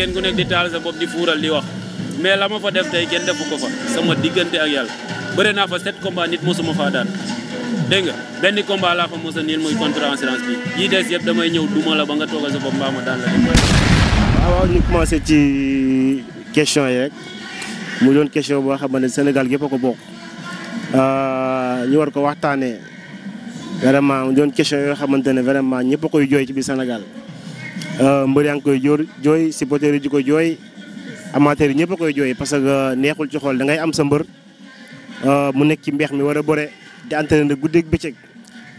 kenn ku nekk di taal sa bopp di fuural di wax mais la ma fa def tey kenn defu ko fa sama diggante ak yàlla bëre naa fa 7 combats nit mosuma faa daan dégg nga benn combat laa fa mos a niil muy contre assurance bi yii des yëpp damay ñëw duma la ba nga toogal sa bopp mbaa ma daan la dem. waaw ñu commencé ci question yi rek mu doon question boo xamante ne Sénégal gépp a ko bokk ñu war ko waxtaanee vraiment mu doon question yoo xamante ne vraiment ñëpp a koy jooy ci biir Sénégal mbër yaa ngi koy jooy supporters yi di ko jooy amateurs yi ñëpp a koy jooy parce que neexul ci xool da ngay am sa mbër mu nekk ci mbeex mi war a bëre di entraîné guddeeg bëccëg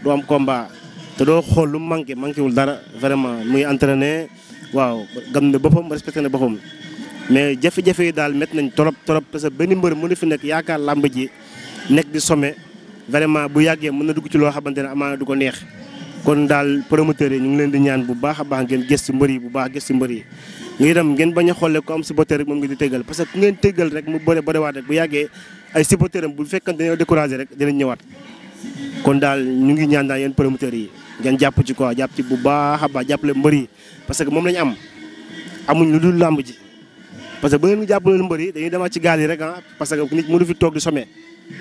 du am combat te doo xool lu manqué wul dara vraiment muy entraîné waaw gam na boppam respecté na boppam mais jafe-jafe yi daal métti nañ trop parce que benn mbër mënu fi nekk yaakaar làmb ji nekk di sommet vraiment bu yàggee mën na dugg ci loo xamante ne amaana du ko neex kon daal promoteurs yi ñu ngi leen di ñaan bu baax a baax ngeen gëstu mbër yi bu baax gëstu mbër yi ngi dem ngeen bañ a xoolee ko am supporter rek moom ngi di tëggal parce que ku ngeen tëggal rek mu bëriwaat rek bu yàggee ay supporter am bu fekkante dañoo découragé rek dinañ ñëwaat kon daal ñu ngi ñaan daal yéen promoteurs yi ngeen jàpp ci quoi jàpp ci bu baax a baax jàppale mbër yi parce que moom lañu am amuñ lu dul làmb ji parce que bu ngeen jàppale mbër yi dañuy demaat ci gaal yi rek parce que nit mënu fi toog di sommet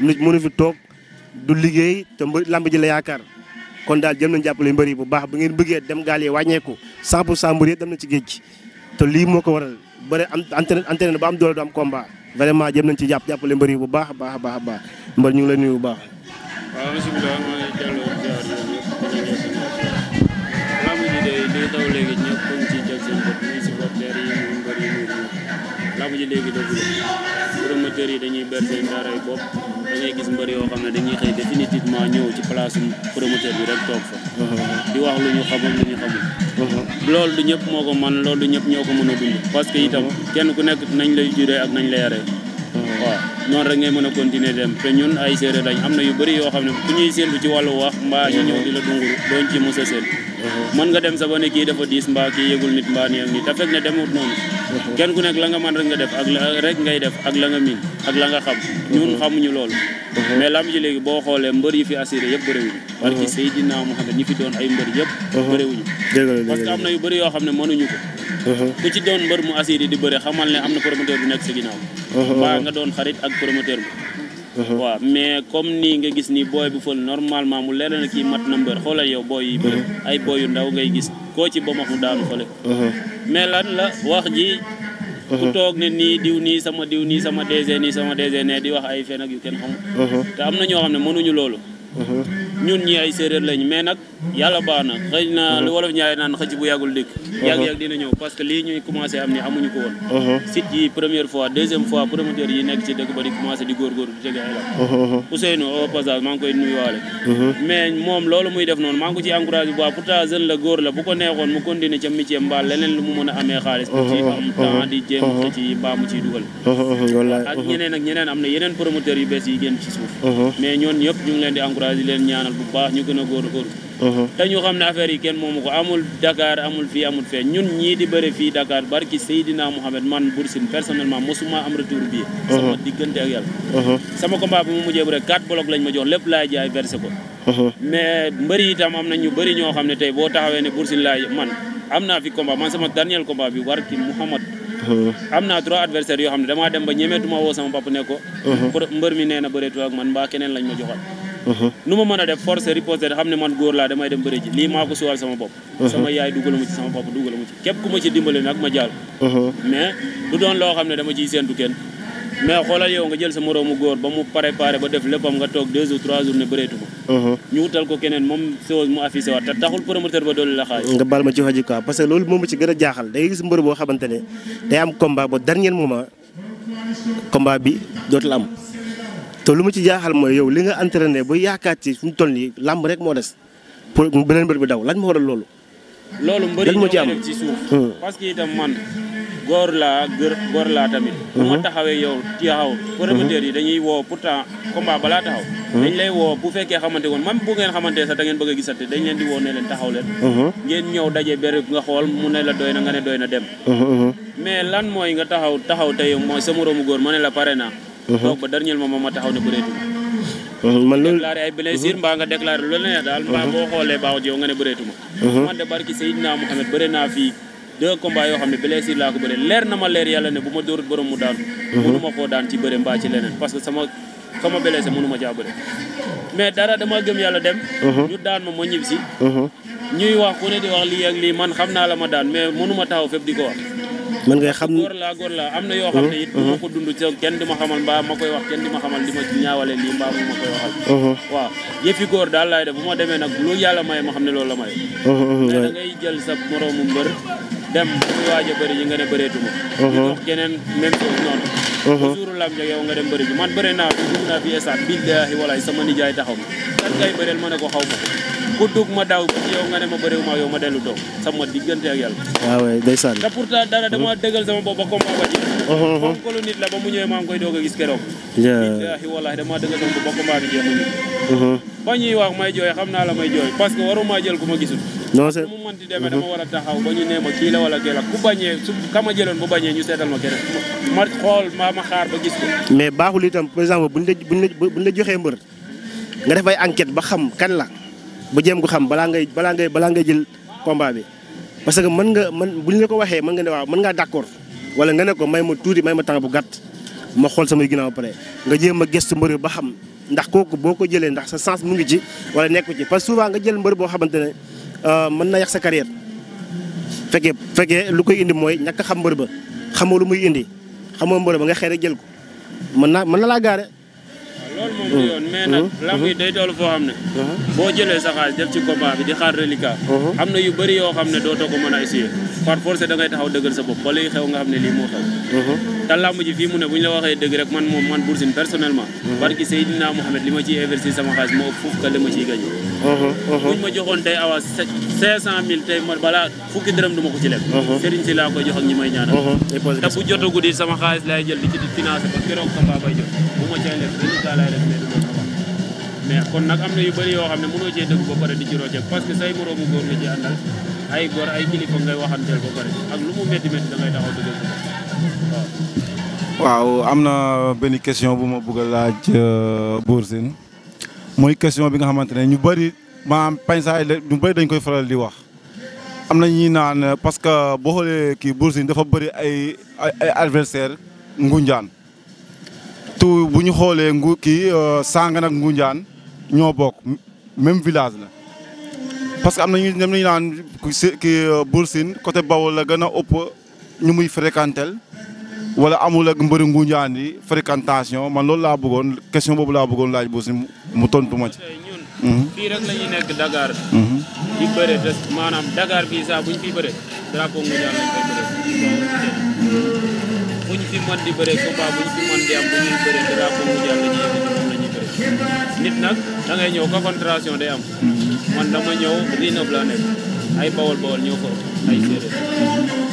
nit mënu fi toog du liggéey te mbër làmb ji la yaakaar kon daal jëm nañ jàppale mbër yi bu baax bu ngeen bëggee dem gaal yi wàññeeku 100% mbër yi dem na ci géej gi te lii moo ko waral bëri am entraîné ba am doole du am combat vraiment jëm nañ ci jàppale mbër yi bu baax a baax a baax a baax mbër ñu ngi lay nuyu bu baax. waaw bisimilah maa ngi delloo ziar lamb ji day daw léegi ñëpp ñu ciy jël seen bopp muy supporters yi muy mbër yi muy lamb ji léegi dëgg la promoteurs yi dañuy ber seen daaray bopp da ngay gis mbër yoo xam ne dañuy xëy définitivement ñëw ci place promoteur bi rek toog fa di wax lu ñu xamul lu ñu xamul loolu du ñëpp moo ko man loolu du ñëpp ñoo ko mën a dund parce que itam kenn ku nekk nañ lay juree ak nañ lay yaree waaw noonu rek ngay mën a continuer dem te ñun ay séeréer lañ am na yu bëri yoo xam ne ku ñuy séentu ci wàllu wax mbaa ñu ñëw di la dunguru dooñ ci mos a seen mën nga dem sa ba ne kii dafa diis mbaa kii yëgul nit mbaa nii ak nii te fekk ne demut noonu kenn ku nekk la nga man rek nga def ak rek ngay def ak la nga miin ak la nga xam ñun xamuñu loolu mais lamb ji léegi boo xoolee mbër yi fi assuré yëpp bëriwuñu parce que Seydina Mohamed ñi fi doon ay mbër yëpp bëriwuñu parce que am na yu bëri yoo xam ne mënuñu ko ku ci doon mbër mu assuré di bëri xamal ne am na promoteur bu nekk si ginnaaw mbaa nga doon xarit ak promoteur bi waaw mais comme nii nga gis ni booy bu fël normalement mu leer na kii mat na mbër xoolal yow booy yi bëri ay booy yu ndaw ngay gis koo ci ba max mu daanu fële mais lan la wax ji ku toog ne nii diw nii sama DG nii sama DG ne di wax ay fen ak yu kenn xamul te am na ñoo xam ne mënuñu loolu ñun ñi ay séeréer lañ mais nag yàlla baax na xëy na lu wolof ñaay naan xëcc bu yàggul dëkk yàgg-yàgg dina ñëw parce que lii ñuy commencé am ni amuñu ko woon site yi première fois deuxième fois promoteur yi nekk ci dëkk ba di commencé di góorgóorlu di tege ay la Ousseynou au passage maa ngi koy nuyuwaale mais moom loolu muy def noonu maa ngi ko ci encouragé bu baax pourtant jeune la góor la bu ko neexoon mu continuer ca métier mbaa leneen lu mu mën a amee xaalis mu ci am temps di jéem te ci mbaa mu ciy dugal ak ñeneen am na yeneen promoteur yu bees yi génn ci suuf mais ñoon ñëpp ñu ngi leen di encouragé leen ñaanal bu baax ñu gën a góorgóorlu te ñu xam ne affaire yi kenn moomu ko amul Dakar amul fii amul fee ñun ñii di bëre fii Dakar barki Seydina Mohamed man Bour Sine personnellement mosuma am retour bi sama diggante ak yàlla sama combat bi mu mujjee bu rek 4 blocs lañ ma jox lépp laay jaay versé ko mais mbëri itam am na ñu bëri ñoo xam ne tey boo taxawee ne Bour Sine laay man am naa fi combat man sama dernier combat bi barki Mouhamad am naa 3 adversaires yoo xam ne damaa dem ba ñemeetuma woo sama papa ne ko mbër mi nee na bëreetu ak man mbaa keneen lañ ma joxal nu ma mën a def force riposte xam ne man góor laa damay dem bëri ji lii maa ko suwal sama bopp sama yaay dugaluma ci sama papa dugaluma ci képp ku ma ci dimbale nag ma jàll mais du doon loo xam ne dama ciy séentu kenn mais xoolal yow nga jël sa moroomu góor ba mu préparé ba def léppam nga toog 2 ou 3 jours ne bëreetuma ñu wutal ko keneen moom chose mu affiché waat te taxul promoteur ba doolu la xaaj nga baal ma ci wax ji quoi parce que loolu moom ci gën a jaaxal day gis mbër boo xamante ne day am combat ba dernier moment combat bi dootul am te lu ma ci jaaxal mooy yow li nga entraîné ba yaakaar ci fu mu toll nii làmb rek moo des pour beneen mbër bi daw lan moo waral loolu. loolu mbëri ñoo def ci suuf parce que itam man góor laa tamit bu ma taxawee yow taxaw promoteur yi dañuy woo pourtant combat balaa taxaw dañ lay woo bu fekkee xamante woon même bu ngeen xamante sax da ngeen bëgg a gisante dañ leen di woo ne leen taxaw leen ngeen ñëw daje béréb nga xool mu ne la doy na nga ne doy na dem mais lan mooy nga taxaw tey mooy sa moroomu góor ma ne la pare naa donc ba dernier moment ma taxaw ne bëreetu man loolu déclaré ay blessure mbaa nga déclaré lu la neex daal mbaa boo xoolee baaxut yow nga ne bëreetu ma man de barki Seydina Mohamed bëre naa fii 2 combats yoo xam ne blessure laa ko bëre leer na ma leer yàlla ne bu ma dóorut borom mu daanu mënu ma koo daan ci bëre mbaa ci leneen parce que sama blessé mënu ma caa bëre mais dara dama gëm yàlla dem ñu daan ma ñib si ñuy wax ku ne di wax lii ak lii man xam naa la ma daan mais mënu ma taxaw fépp di ko wax man ngay xam góor laa am na yoo xam ne it du ma ko dund ci kenn di ma xamal mbaa ma koy wax kenn di ma xamal di ma ñaawale lii mbaa mu ma koy waxal waaw yëfi góor daal laay def bu ma demee nag lu yàlla may ma xam ne loolu la may mais da ngay jël sa moroomu mbër dem muy waaj a bëri yi nga ne bëreetuma ñu jox keneen même chose noonu toujours lam jag yow nga dem bëri ji man bëri naa fi dugg naa fi esaat billaahi walaay sama nijaay taxaw ma kan ngay bëreel ma ne ko xaw ma ku dugg ma daw yow nga ne ma bëriwu ma yow ma dellu toog sama diggante ak yàlla waaw waay ndeysaan te pourtant dara dama dëggal sama bopp ba combat ba ji moom ko lu nit la ba mu ñëwee maa ngi koy doog a gis keroog billaahi wallaahi dama dëggal sama bopp ba combat bi jeex mu ñu ba ñuy wax may jooy xam naa la may jooy parce que waruma jël ku ma gisul non c'est mu mënti demee dama war a taxaw ba ñu nee ma kii la wala kii la ku bañee su kama jëloon bu bañee ñu seetal ma keneen ma xool ma xaar ba gis ko mais baaxul itam par exemple buñ la joxee mbër nga def ay enquête ba xam kan la ba jéem ko xam balaa ngay jël combat bi parce que mën bu ñu la ko waxee mën nga ne waaw mën ngaa d'accord wala nga ne ko may ma tuuti may ma temps bu gàtt ma xool samay ginnaaw ba pare nga jéem a gëstu mbër ba xam ndax kooku boo ko jëlee ndax sa sens mu ngi ci wala nekku ci parce que souvent nga jël mbër boo xamante ne mën na yàq sa carrière fekkee lu koy indi mooy ñàkk xam mbër ba xamoo lu muy indi xamoo mbër ba nga xëy rek jël ko mën na laa gaare loolu moom du yoon mais nag lamb yi day toll foo xam ne boo jëlee sa xaalis def ci combat bi di xaar reliquat am na yu bëri yoo xam ne dootoo ko mën a essayer par force da ngay taxaw dëggal sa bopp ba luy xew nga xam ne lii moo xew te lamb ji fii mu ne bu ñu la waxee dëgg rek man Bour Sine personnellement barki Seydina Mohamed li ma ciy investir sama xaalis moo ëpp fuuf ka li ma ciy gañ buñ ma joxoon tey awa 500 000 tey ma balaa fukki dërëm du ma ko ci lekk sëriñ si laa koy jox ak ñi may ñaanal te bu jotagu di sama xaalis laay jël di ci financé ba keroog combat bay jot bu ma cay lekk reliquat laay def mais kon nag am na yu bëri yoo xam ne mënoo cee dëgg ba pare di ci rocceeg parce que say moroomu góor nga ci àndal ay góor ay kilifa ngay waxanteel ba pare ak lu mu métti da ngay taxaw dëggal waaw am na benn question bu ma bëgg a laaj Bour Sine mooy question bi nga xamante ne ñu bëri maanaam pensaay ñu bëri dañ koy faral di wax am na ñi naan parce que boo xoolee kii Bour Sine dafa bëri ay adversaire Ngunjaan tout bu ñu xoolee Sangane ak Ngunjaan ñoo bokk même village la parce que am na ñu naan kii Bour Sine côté Bawol la gën a ëpp ñu muy fréquentel wala amul ak mbëri Ngunjaan yi fréquentation man loolu laa bëggoon question boobu laa bëggoon laaj Bour Sine mu tontu ma ci. ñun fii rek la ñuy nekk Dakar. di bëre te maanaam Dakar fii saa bu ñu fi bëre drapeau Ngunjaan lañ koy bëre. bu ñu fi mën di bëre combat bu ñu fi mën di am bu ñuy bëre drapeau Ngunjaan la ñuy yëkkati moom la ñuy bëre. nit nag da ngay ñëw confrontation day am man dama ñëw Rhinov laa nekk ay bawol ñëw ko ay séeréer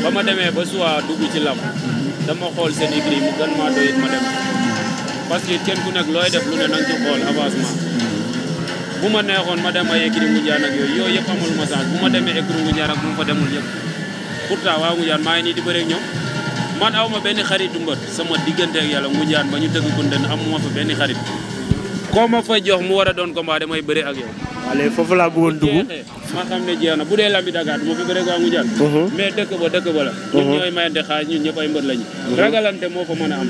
ba ma demee ba suwa dugg ci lamb dama xool seen écrit mu gën maa doyit ma dem parce que kenn ku nekk looy def lu ne nanga ci xool avancement bu ma neexoon ma dem ay écrit Ngunjaan ak yooyu yëpp amul ma chance bu ma demee écrit Ngunjaan ak bu ma fa demul yëpp pourtant waa Ngunjaan maa ngi nii di bëre ak ñoom man aw ma benn xaritu mbër sama diggante ak yàlla Ngunjaan ba ñu tëgg kunden amuma fa benn xarit koo ma fa jox mu war a doon combat damay bëre ak yow. allez foofu laa bëggoon dugg ma xam ne jeex na bu dee lambi Dakar du ma fi bëre ak waa Ngunjaan mais dëkk ba la ñun ñooy mayante xaaj ñun ñëpp ay mbër lañu ragalante moo fa mën a am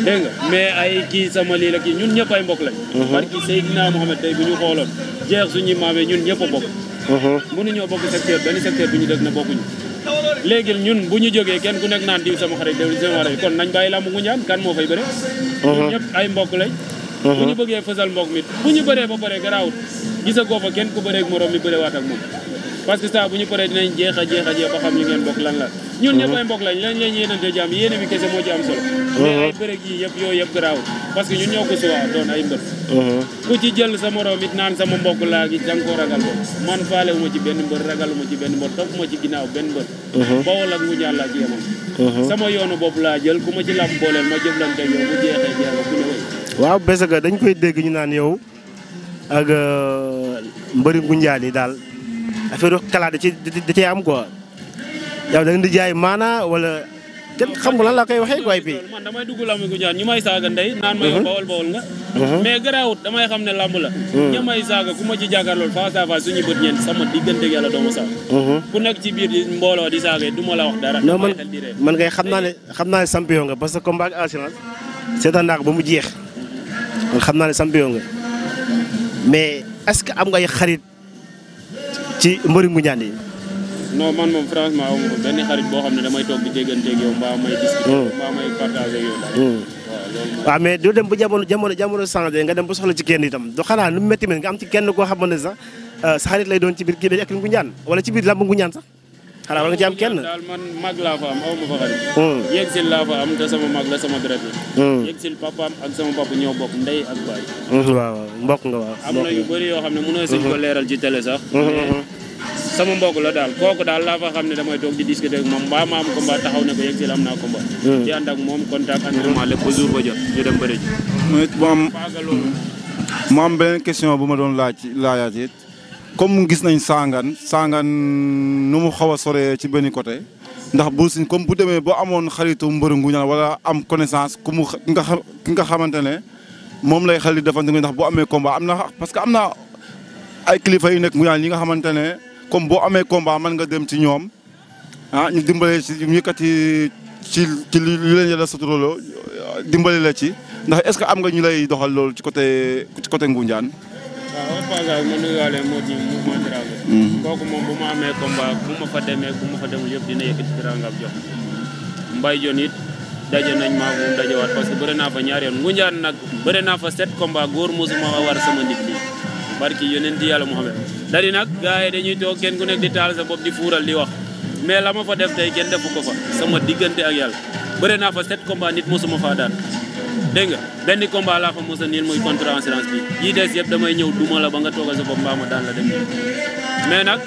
dégg nga mais ay kii sama lii la kii ñun ñëpp ay mbokk lañ barki Seydina Mohamed tey bu ñu xooloon jeex suñuy maamee ñun ñëpp a bokk mënuñoo bokk secteur benn secteur bi ñu dëkk na bokkuñu léegi ñun bu ñu jógee kenn ku nekk naan diw sama xarit diw sama xarit kon nañ bàyyi lamb Ngunjaan kan moo fay bëre ñun ñëpp ay mbokk lañ bu ñu bëggee fësal mbokk mi bu ñu bëree ba pare garaawut gisagoo fa kenn ku bëree ak morom mi bëree waat ak moom parce que ça bu ñu paree dinañ jeex a ba xam li ngeen bokk lan la ñun ñëpp ay mbokk lañ lañ yéenante jàmm yéene bi kese moo ci am solo mais ay bëre yi yëpp yooyu yëpp garaawut parce que ñun ñoo ko suwaa doon ay mbër ku ci jël sa morom it naan sama mbokk laa gi danga koo ragal ko man faale wu ma ci benn mbër ragaluma ci benn mbër topp ma ci ginnaaw benn mbër Bawol ak Ngunjaan laa ci yemoon sama yoonu bopp laa jël ku ma ci lam booleel ma jëflante yow bu jeexee jeex ku ne wéy waaw parce que dañ koy dégg ñu naan yow ak mbëri Ngunjaan yi daal affaire kalaat da cee am quoi yow da ngeen di jaay maana wala kenn xam nga lan laa koy waxee quoi. Puis man damay dugg lamb Ngoundiane ñu may saaga ndey naan ma yow bawol nga. mais garaawut damay xam ne lamb la. ña may saaga ku ma ci jàkkaarlool face à face suñu bët ñeent sama diggante yàlla doo ma saaga. ku nekk ci biir mbooloo di saaga du ma la wax dara. non man kay xam naa ne champion nga parce que combat ak assurance seetaan naa ko ba mu jeex man xam naa ne champion nga mais est-ce que am ngay xarit ci mbëri Ngoundiane yi. non man moom franchement aw ma benn xarit boo xam ne damay toog di dégganteeg yow mbaa may discuter mbaa may partager yow daal. waaw mais du dem ba jamono changé nga dem ba soxla ci kenn itam du xanaa nu mu métti nga am ci kenn koo xamante ne sax sa xarit lay doon ci biir kii bi ak Ngoundiane wala ci biir làmb Ngoundiane sax xanaa war nga ci am kenn. daal man mag laa fa am aw ma fa xarit. yegg si laa fa am te sama mag la sama deret la. yegg si papaam ak sama papa ñoo bokk ndey ak baay. waaw mbokk nga waaw. am na yu bëri yoo xam ne mënoo suñ ko leeral ci télé sax. sama mbokk la daal kooku daal laa fa xam ne damay toog di discuter ak moom mbaa ma am combat taxaw ne ko yegg si am naa combat. di ànd ak moom contact entraînement lépp ba jour ba jot ñu dem bëri ji. mu am benn question bu ma doon laajaat it comme gis nañ Sangane nu mu xaw a soree ci benn côté ndax Bour Sine comme bu demee ba amoon xaritu mbëru Ngoundiane wala am connaissance ku nga xamante ne moom lay xel di defante ndax bu amee combat am na parce que am na ay kilifa yu nekk Ngoundiane yi nga xamante ne comme boo amee combat mën nga dem ci ñoom ñu dimbale ci ñu yëkkati ci li leen yàlla suturaloo dimbale la ci ndax est-ce que am nga ñu lay doxal loolu ci côté Ngoundiane. waaw Pagaye ma nuyuwaale moo ci mouvement Dramé. kooku moom bu ma amee combat bu ma fa demee bu ma fa demul yëpp dina yëkkati teraanga jox Mbaye Dione it daje nañ maa moom dajewaat parce que bëri naa fa ñaari yoon Ngoundiane nag bëri naa fa 7 combat góor mosuma war sama nit bi barki yonent yàlla Muhammad dari nag gars yi dañuy toog kenn ku nekk di taal sa bopp di fuural di wax mais la ma fa def tey kenn defu ko fa sama diggante ak yàlla bëri naa fa 7 combat nit mosuma faa daan dégg nga benn combat laa fa mos a niil muy contre assurance bi yii des yëpp damay ñëw duma la ba nga toogal sa bopp mbaa ma daan la dem mais nag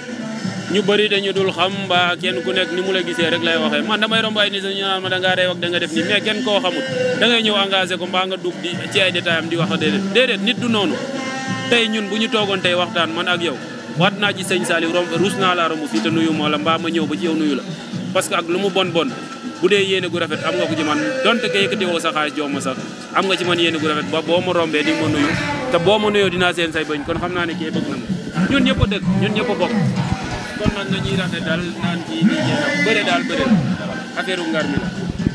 ñu bëri dañu dul xam mbaa kenn ku nekk ni mu la gisee rek lay waxee man damay romb ay nit ñu naan ma da ngaa reew ak da nga def nii mais kenn koo xamut da ngay ñëw engagé ko mbaa nga dugg di ci ay détails am di wax déedéet nit du noonu tey ñun bu ñu toogoon tey waxtaan man ak yow waat naa ci sëñ Saliou ruus naa laa romb fii te nuyu moo la mbaa ma ñëw ba ci yow nuyu la parce que ak lu mu bon bu dee yéene gu rafet am nga ko ci man donte ka yëkkati woo sa xaalis jox ma sax am nga ci man yéene gu rafet ba boo ma rombee di ma nuyu te boo ma nuyoo dinaa seen say bañ kon xam naa ne kii bëgg na ma ñun ñëpp a dëkk ñun ñëpp a bokk kon nag nañuy rafet daal naan kii nii jéem bëre daal bëre la affaire ngar mi la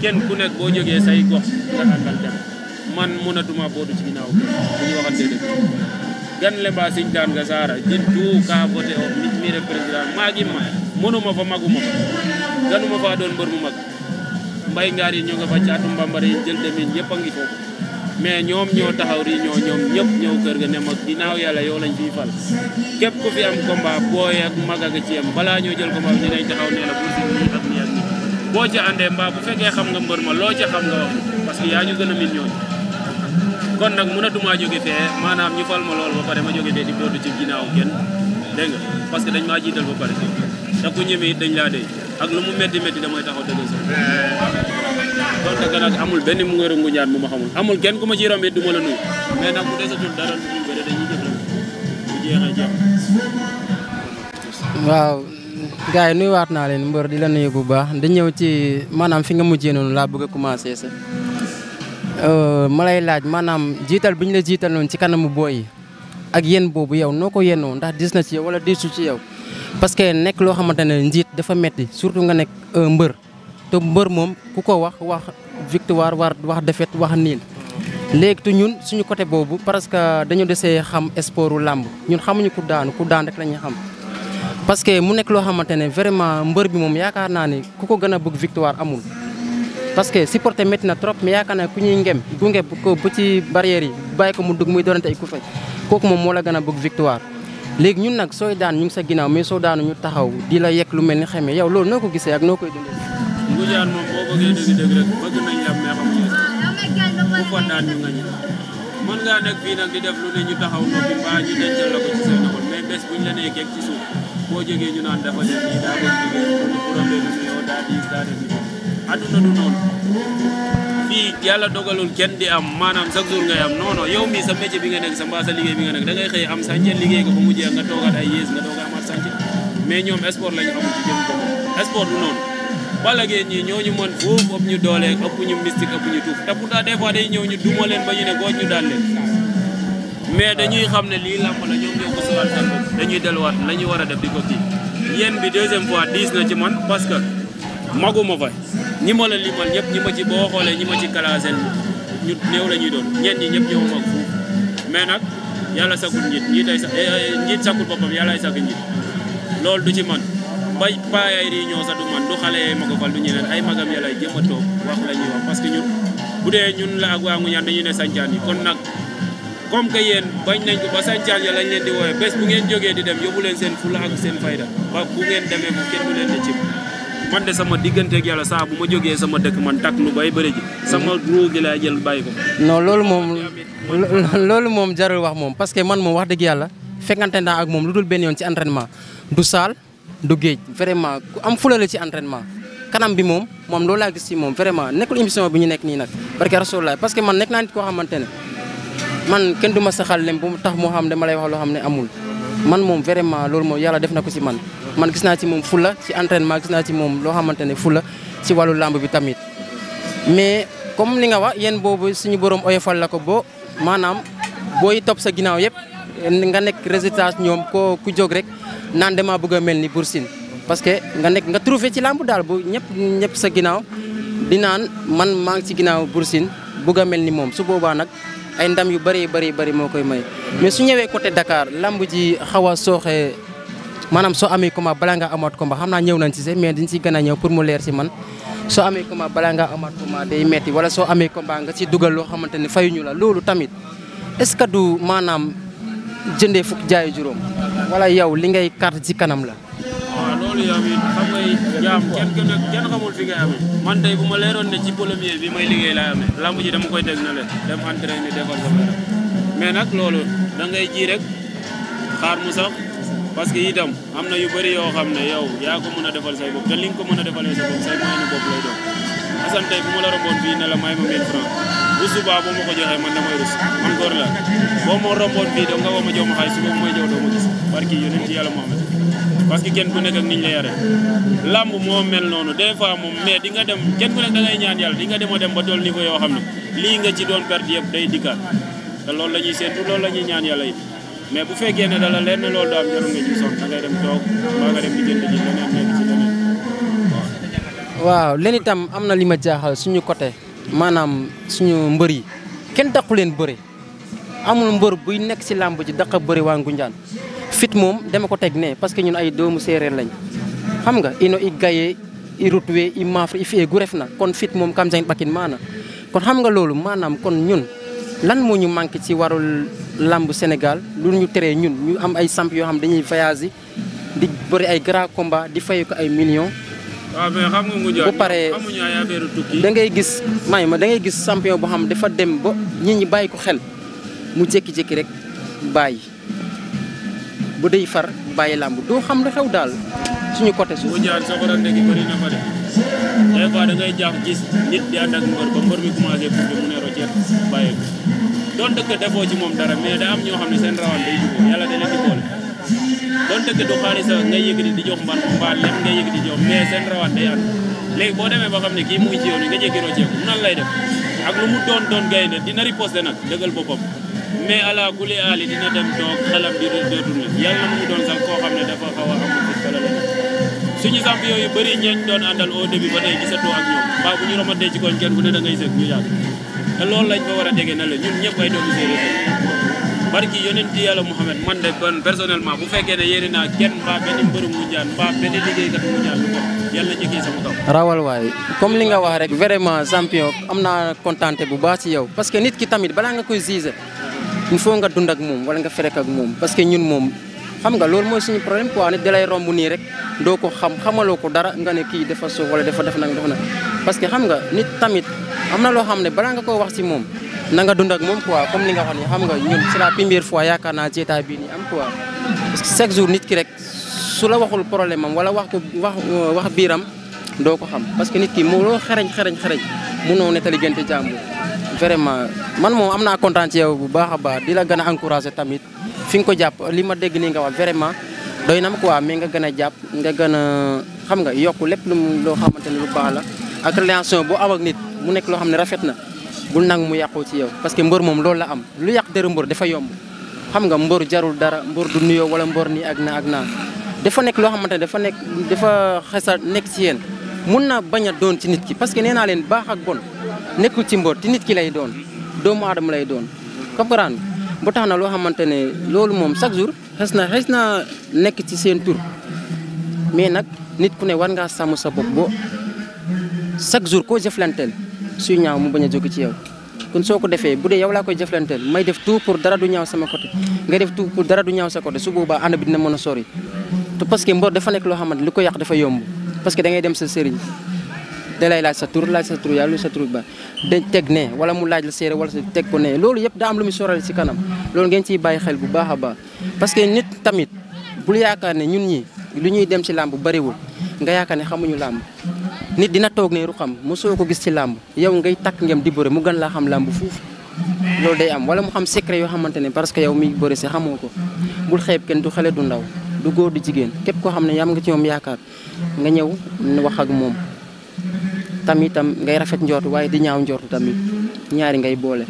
kenn ku nekk boo jógee say gox nga àndal dem man mënatuma boodu ci ginnaaw bu ñu waxante dëgg gan le mbaa siñ daan nga saara jin tout ka voté o nit mi rek président maa ngi ma mënuma fa maguma fa ganuma faa doon mbër mu mag mbay ngaar yi ñoo nga fa caatu mbambara yi jël demin ñëpp a ngi foofu mais ñoom ñoo taxaw ri ñoom ñëpp ñëw kër ga ne ma ginnaaw yàlla yow lañ fiy fal képp ku fi am combat booy ak mag ak ci am balaa ñoo jël combat dinañ taxaw nee la Bour Sine nii ak nii ak nii boo ca àndee mbaa bu fekkee xam nga mbër ma loo ca xam nga wax parce que yaa ñu gën a min ñooñu kon nag mënatumaa jóge fee maanaam ñu fal ma lool ba pare ma jóge fee di bootu ci ginnaaw kenn dégg nga parce que dañ maa jiital ba pare te ku ñeme it dañ laa dee ak lu mu métti damay taxaw dëgg sax kon nag nag amul benn mu ngëru Ngoundiane bu ma xamul amul kenn ku ma ciy romb it du ma la nuyu mais nag bu desatul dara lu dul bëre dañuy jëf rek bu jeexee jeex. waaw gars yi nuyuwaat naa leen mbër di la nuyu bu baax di ñëw ci maanaam fi nga mujjee noonu laa bëgg a commencé sax ma lay laaj maanaam jiital bi ñu la jiital noonu ci kanamu booy yi ak yéen boobu yow noo ko yénoo ndax dis na ci yow wala disu ci yow parce que nekk loo xamante ne njiit dafa metti surtout nga nekk mbër te mbër moom ku ko wax victoire wax défaite wax niil léegi te ñun suñu côté boobu parce que dañu desee xam sportu làmb ñun xamuñu ku daan rek la ñuy xam parce que mu nekk loo xamante ne vraiment mbër bi moom yaakaar naa ne ku ko gën a bëgg victoire amul parce que supporter métti na trop mais yaakaar naa ku ñuy ngem gunge ko ba ci barrière yi bàyyi ko mu dugg muy doonante ay ku fay kooku moom moo la gën a bëgg victoire léegi ñun nag sooy daan ñu ngi sa ginnaaw mais soo daanu ñu taxaw di la yekk lu mel ni xamee yow loolu noo ko gisee ak noo koy dundee. Ngoundiane moom boo bëggee dëgg-dëgg rek bëgg nañ la mais xamuñu ku fa daan ñu nga ñu mën ngaa nekk fii nag di def lu ne ñu taxaw noppi mbaa ñu dencal la ko ci seen loxo mais bés buñ la nee keeg ci suuf boo jógee ñu naan dafa def nii daa bëgg jógee bu rombee du nuyoo daa diis daa def nii adduna du noonu fii yàlla dogalul kenn di am maanaam chaque jour ngay am non non yow mii sa métier bi nga nekk sa mbaa sa liggéey bi nga nekk da ngay xëy am sànce liggéey ko ba mu jeex nga toogaat ay yées nga tooga amaat sànce mais ñoom sport lañu amul ci jëm boppam sport du noonu Balla Gaye ñii ñoo ñu mën foofu ëpp ñu doole ëpp ñu mystique ëpp ñu tuuf te pourtant des fois day ñëw ñu duma leen ba ñu ne gooj ñu daan leen mais dañuy xam ne lii làmb la ñoom ñoo ko sowal seen bopp dañuy delluwaat la ñuy war a def di ko kii yéen bi deuxième fois diis na ci man parce que maguma fa ñi ma la limal ñëpp ñi ma ci boo xoolee ñi ma ci classé ñu néew la ñuy doon ñenn ñi ñëpp ñoo mag fuuf mais nag yàlla sakul njiit sakul boppam yàllaay sakul njiit loolu du ci man bay paa ay réunion sax du man du xale ma ko fal du ñeneen ay magam yàlla jëm a toog wax la ñuy wax parce que ñun bu dee ñun la ak waa Ngoundiane dañuy ne sancaan yi kon nag comme que yéen bañ nañ ko ba sancaan ya lañ leen di wooye bés bu ngeen jógee di dem yóbbu leen seen fula ak seen fayda ba bu ngeen demee bu kenn du leen di cib man de sama digganteeg yàlla saa bu ma jógee sama dëkk man takk lu bay bëri ji sama ruu gi laay jël bàyyi ko non loolu moom jarul wax moom parce que man moom wax dëgg yàlla fekkante naa ak moom lu dul benn yoon ci entraînement du saal du géej vraiment ku am fula la ci entraînement kanam bi moom loolu laa gis ci moom vraiment nekkul émission bi ñu nekk nii nag barke Rasulullah parce que man nekk naa nit koo xamante ne man kenn du ma saxal lem bu mu tax moo xam dama lay wax loo xam ne amul man moom vraiment loolu moom yàlla def na ko ci man gis naa ci moom fula ci entraînement gis naa ci moom loo xamante ne fula ci wàllu làmb bi tamit mais comme li nga wax yéen boobu suñu borom oyofal la ko boo maanaam booy topp sa ginnaaw yëpp nga nekk résultat ñoom ku jóg rek naan dama bëgg a mel ni Bour Sine parce que nga trouvé ci làmb daal bu ñëpp sa ginnaaw di naan man maa ngi ci ginnaaw Bour Sine bëgg a mel ni moom su boobaa nag ay ndam yu bëri moo koy may mais su ñëwee côté Dakar lamb ji xaw a sooxee maanaam soo amee combat balaa nga amaat combat xam naa ñëw nañ ci se mais dañ ci gën a ñëw pour mu leer ci man soo amee combat balaa nga amaat combat day metti wala soo amee combat nga ci dugal loo xamante ne fayuñu la loolu tamit est-ce que du maanaam jëndee fukk jaayu juróom wala yow li ngay carte ci kanam la. waaw loolu yow it xam ngay jaam kenn xamul fi ngay amee man tey bu ma leeroon ne ci premier bi may liggéey laay amee lamb ji dama koy teg na leen dem entraîner defal sama mais nag loolu da ngay ji rek xaar mu sax parce que itam am na yu bëri yoo xam ne yow yaa ko mën a defal say bopp te li nga ko mën a defalee sa bopp say moyenu bopp lay doon Assane tey bu ma la romboon fii ne la may ma 1000 francs bu subaa boo ma ko joxee man damay rus man góor la boo ma romboon fii doo nga woo ma jox ma xaalis suba bu may jox doo ma gis barki yonent ci yàlla Muhammad parce que kenn ku nekk ak niñ la yare lamb moo mel noonu des fois moom mais di nga dem kenn ku nekk da ngay ñaan yàlla di nga dem ba dool niveau yoo xam ne lii nga ci doon perte yëpp day dikkaat te loolu la ñuy séentu loolu la ñuy ñaan yàlla it mais bu fekkee ne dala leer na loolu doo am jarul nga ci sonn da ngay dem toog mbaa nga dem di jënd ji leneen nekk ci leneen waaw leen itam am na li ma jaaxal suñu côté maanaam suñu mbër yi kenn daqu leen bëre amul mbër buy nekk ci làmb ji daqa bëre waa Ngoundiane fit moom dama ko teg ne parce que ñun ay doomu séeréer lañ xam nga ino i gaye i rutwe i mafre i fiye gu ref na kon fit moom kam jangit ɓakin maana kon xam nga loolu maanaam kon ñun lan moo ñu manqué ci warul lamb Sénégal lu ñu teree ñun ñu am ay samp yoo xam dañuy voyage di bëri ay grand combat di fay ko ay millions. waaw mais xam nga Ngoundiane bu paree amuñu ay affaire tukki. da ngay gis da ngay gis champion boo xam dafa dem ba nit ñi bàyyi ko xel mu jékki-jékki rek bàyyi bu dey far bàyyi lamb doo xam lu xew daal suñu côté suuf. Ngoundiane soxorante gi bëri na fa de des fois da ngay jaax gis nit di ànd ak mbër ba mbër mi commencé pour mu ne roceet bàyyi ko doon dëkk defoo ci moom dara mais da am ñoo xam ne seen rawal day jubóo yàlla da leen di boole doon dëkk du xaalis ngay yëkkati di jox mbaa lépp ngay yëkkati di jox mais seen rawal day ànd léegi boo demee ba xam ne kii mu ngi ci yoon nga jékki roceeku nan lay def ak lu mu doon gaynde dina riposte nag dëggal boppam mais ala kuli ali dina dem toog xelam di dootul yàlla na mu doon sax koo xam ne dafa xaw a amul fit kala la suñu samp yooyu bëri ñeeñ doon àndal au début ba tey gisatoo ak ñoom mbaa bu ñu romantee ci koñ kenn ku ne da ngay sëg ñu yàgg te loolu lañ fa war a dégg na la ñun ñëpp ay doomu séeréer barki yonent yàlla Muhammad man de personnellement bu fekkee ne yéene naa kenn mbaa benn mbërum Ngoundiane mbaa benn liggéeykat Ngoundiane lu ko yàlla na njëkkee sama kaw rawal waay comme li nga wax rek vraiment champion am naa contenté bu baax ci yow parce que nit ki tamit balaa nga koy juger il faut nga dund ak moom wala nga ferek ak moom parce que ñun moom xam nga loolu mooy suñu problème quoi nit da lay romb nii rek doo ko xamaloo ko dara nga ne kii dafa suuf wala dafa def nag parce que xam nga nit tamit am na loo xam ne balaa nga ko wax ci moom na nga dund ak moom quoi comme li nga wax ni xam nga ñun c'est la première fois yaakaar naa ci état bii nii am quoi parce que chaque jour nit ki rek su la waxul problème am wala wax biiram doo ko xam parce que nit ki moo loo xereñ mënoo nettali gënte jàmbur vraiment man moom am naa kontaan ci yow bu baax a baax di la gën a encouragé tamit fi nga ko jàpp li ma dégg nii nga wax vraiment doy na ma quoi mais nga gën a jàpp nga gën a xam nga yokk lépp loo xamante ne lu baax la ak relation boo am ak nit mu nekk loo xam ne rafet na bul nangu mu yàqoo ci yow parce que mbër moom loolu la am lu yàq dara mbër dafa yomb xam nga mbër jarul dara mbër du nuyoo wala mbër nii ak naa dafa nekk loo xamante ne dafa xesa nekk ci yéen mun na bañ a doon ci nit ki parce que nee naa leen baax ak bon nekkul ci mbër ci nit ki lay doon doomu aadama lay doon comprendre bu tax na loo xamante ne loolu moom chaque jour xes na nekk ci seen tur mais nag nit ku ne war ngaa sàmm sa bopp boo chaque jour koo jëflanteel suy ñaaw mu bañ a jóge ci yow kon soo ko defee bu dee yow laa koy jëflanteel may def tout pour dara du ñaaw sama côté nga def tout pour dara du ñaaw sa côté su boobaa ànd bi dina mën a sori te parce que mbor dafa nekk loo xamante li ko yàq dafa yomb parce que da ngay dem sa sëriñ da lay laaj sa tur yàlla lu sa tur ba dañ teg ne wala mu laaj la séeré wala sa teg ko ne loolu yëpp daa am lu muy soral ci kanam loolu ngeen ciy bàyyi xel bu baax a baax parce que nit tamit bul yaakaar ne ñun ñi lu ñuy dem ci làmb bariwul nga yaakaar ne xamuñu làmb nit dina toog ne ru xam mosoo ko gis ci làmb yow ngay takk ngem di bëre mu gën laa xam làmb fuuf loolu day am wala mu xam secret yoo xamante ne parce que yow mi bëre si xamoo ko bul xeeb kenn du xale du ndaw du góor du jigéen képp koo xam ne yam nga ci moom yaakaar nga ñëw wax ak moom tamitam ngay rafet njortu waaye di ñaaw njortu tamit ñaari ngay boole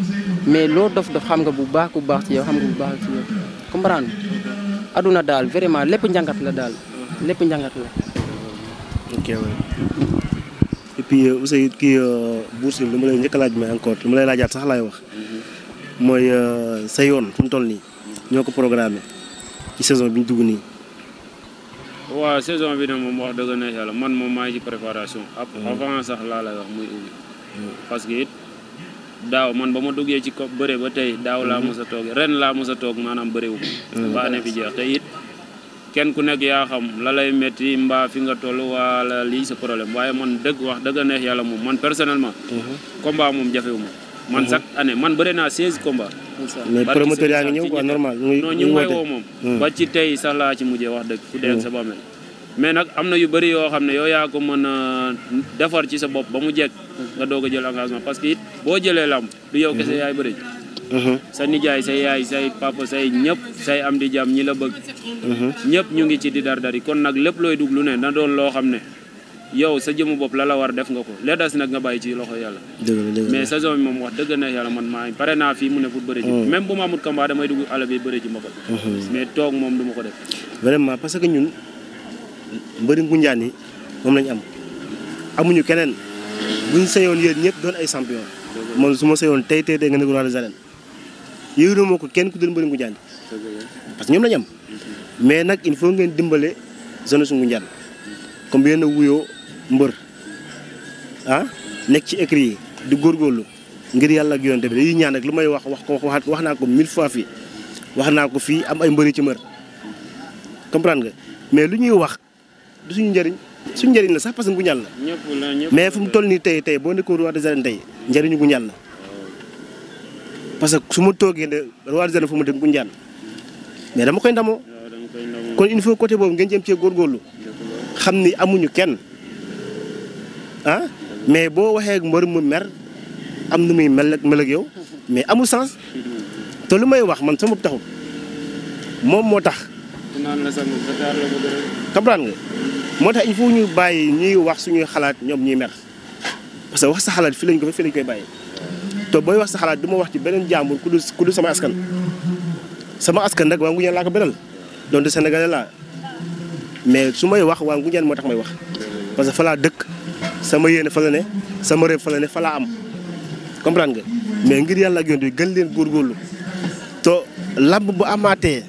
mais loo dof xam nga bu baax ci yow xam nga bu baax ci yow comprendre aduna daal vraiment lépp njàngat la daal lépp njàngat la. ok et puis aussi kii Bour Sine lu ma lay njëkk a laaj mais encore lu ma lay laajaat sax laay wax mooy sa yoon fu mu toll nii ñoo ko programmé ci saison bi ñu dugg nii. waaw saison bi nag moom wax dëgg na yàlla man moom maa ngi ci préparation. avant sax laa lay wax muy ubbi. parce que it daaw man ba ma duggee ci ko bëre ba tey daaw laa mos a toog ren laa mos a toog maanaam bëre wu ko. ba année bi jeex te it kenn ku nekk yaa xam la lay métti mbaa fi nga toll wala lii sa problème waaye man dëgg wax dëgg neex yàlla moom man personnellement. combat moom jafewu ma. man chaque année man bëre naa 16 combats. mais promoteur yaa ngi ñëw quoi normal. non ñu ngi may woo moom. ba ci tey sax laa ci mujjee wax dëgg ku dee ak sa bàmmeel mais nag am na yu bëri yoo xam ne yow yaa ko mën a defar ci sa bopp ba mu jekk nga doog a jël engagement parce que it boo jëlee lamb du yow kese yaay bëri. sa nijaay say yaay say papa say ñëpp say am di jàmm ñi la bëgg. ñëpp ñu ngi ci di dardari kon nag lépp looy dugg lu ne na doon loo xam ne yow sa jëmu bopp la war def nga ko les des nag nga bàyyi ci loxo yàlla. mais saison bi moom wax dëgg na yàlla man maa pare naa fii mu ne pour bëri ji. même bu ma amut combat damay dugg àll bi bëri ji ma ko. mais toog moom du ma ko def. vraiment parce que ñun mbëri Ngoundiane yi moom lañu am amuñu keneen buñ sañoon yéen ñëpp doon ay champion. man su ma sañoon tey nga nekk roi des arènes yéen moo ko kenn ku doon mbëri Ngoundiane parce que ñoom lañu am mais nag il faut ngeen dimbale zone su Ngoundiane comme yéen a wuyoo mbër nekk ci écrit yi di góorgóorlu ngir yàlla ak yonent bi dañuy ñaan rek lu may wax naa ko 1000 fois fii wax naa ko fii am ay mbëri ci mbër comprendre nga mais lu ñuy wax du suñu njëriñ la sax parce que Ngoundiane la mais fu mu toll nii tey boo nekkoon roi des arènes tey njëriñu Ngoundiane la parce que su ma toogee ne roi des arènes fu mu dëkk Ngoundiane mais dama koy ndamoo kon il faut côté boobu ngeen jëm cee góorgóorlu xam ni amuñu kenn mais boo waxee mbër mu mer am nu muy mel ak yow mais amul sens te lu may wax man sama taxul moom moo tax. comprendre nga moo tax il faut ñu bàyyi ñuy wax suñuy xalaat ñoom ñuy mer parce que wax sa xalaat fii lañ koy bàyyi te booy wax sa xalaat du ma wax ci beneen jàmbur ku dul sama askan rek waa Ngoundiane laa ko beral donte Sénégalais laa mais su may wax waa Ngoundiane moo tax may wax parce que fa laa dëkk sama yéene fa la ne sama réew fa la ne fa laa am comprendre nga mais ngir yàlla ak yonent bi gën leen góorgóorlu te làmb bu amaatee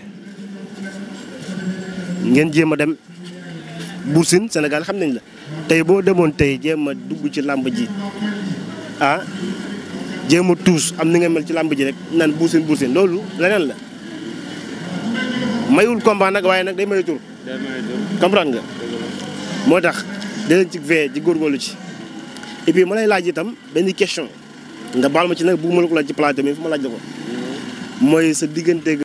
ngeen jéem a dem Bour Sine Sénégal xam nañ la tey boo demoon tey jéem a dugg ci làmb ji jéem a tuus am ni nga mel ci làmb ji rek naan Bour Sine loolu leneen la mayul combat nag waaye nag day may tur comprendre nga moo tax dinañ ci veillé ci góorgóorlu ci et puis ma lay laaj itam benn question nga baal ma ci nag bu ma la ko laaj ci plateau mi fu ma laaj la ko mooy sa diggante